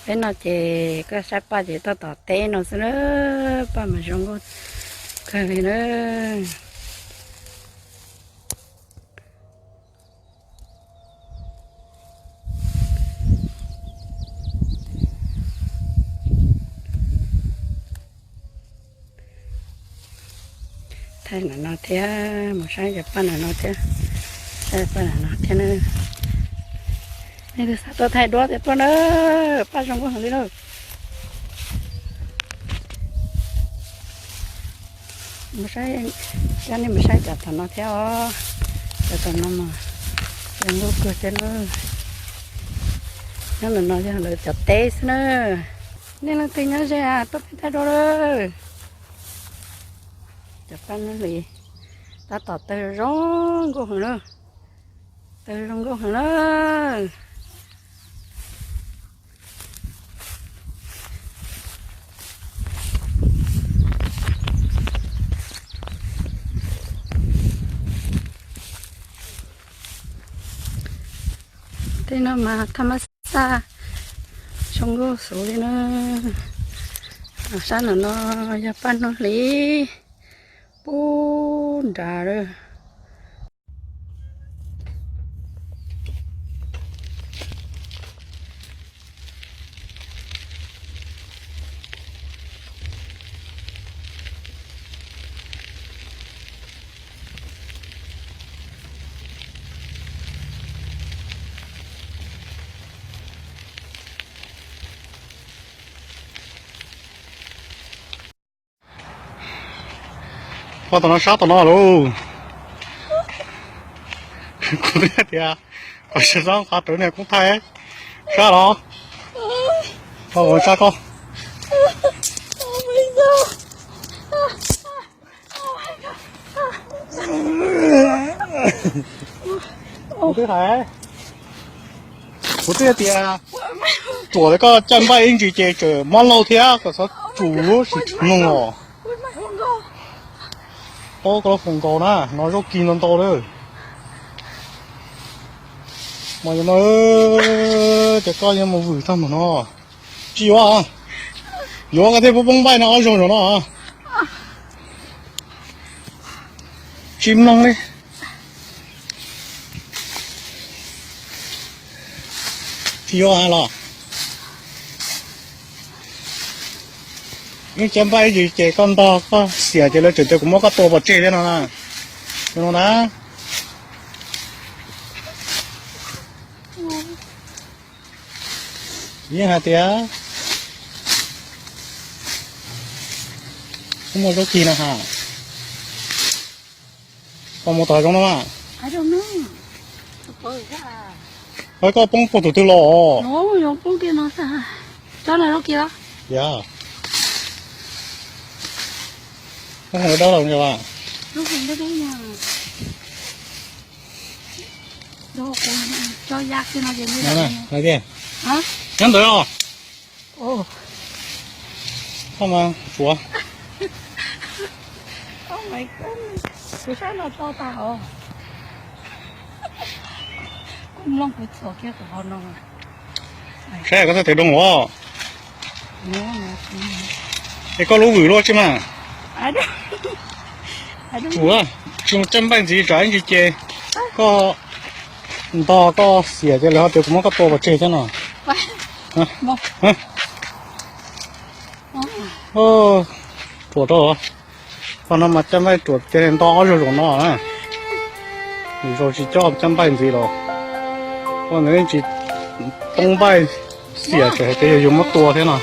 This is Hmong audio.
Teb no ces koj saib Paj ces tab tom teb no xwb na, Paj mas zoo nkauj kawg li na. Thaij ntawm no thiab, mus saib cov Paj ntawm no thiab, saib Paj ntawm no thiab na. Nej twb xav tuaj thaij duab thiab tuaj na, Paj zoo nkauj heev li lauj. Mus saib, coj nej mus saib cov tom no thiab os, cov tom no mas zoo nkauj kawg thiab na. Nyob ntawm no yog lawv cov teb xwb na. Nej leej twg nyob ze tuaj peb thaij duab lawm. Cov Paj Nuj Hlis tab tom tawg zoo nkauj heev na, tawg zoo nkauj heev na. Tej no mas thaj mab xaj zoo nkauj xwb li na. Sab nram no yog Paj Nuj Hlis pub nrad lawm. Pom tom no sab tom no lauj. Kuv twb tias kom sawv tsees qhov rawv niag koob thaij sab los. Koj ua sab koj. Kuv twb hais, kuv twb tias ruam li koj caj npaj ib ntsis ces tseem mob laug thiab, kom txhob tsum lub sim tshuv mloog os. Paub koj lub foos nkaus na, no zaub kis ntau ntau lawm. Mas no ces koj yuav mus vwm tag mus no. Tsis yuav, yuav koj thiaj poob npaij no ob zaug zaum no. Tsis mloog li. Tsis yuav los. Ib caj npaj ib yim ces koj ntog koj xiam ces lawv tseem tias kuv muab koj tua pov tseg thiab no na. No na. Yeej hais tias muaj zaub kis no ha. Koj mus tom hav zoov no mas. Ua koj poob puag tus twg los? Yog. Muab hau dawb los. Nyob ntawd os. Koj mas suav. Saib koj txhob tes doo los. Es koj lub vwm luaj tsis mas. Tsuav, tsis mus caj npaij ntxiv tsam ib ntsis ces koj ntog koj xiam ces lawv ho tias kuv muab koj tua pov tseg thiab no. Ruam rau, qhov no mas caj npaij ruam ces nto ob zaug zaum no na. Zaum tsis coj caj npaij ntxiv los, ua ntawd tsis poob npaij xiam ces hais tias yog yus muab tua thiab no.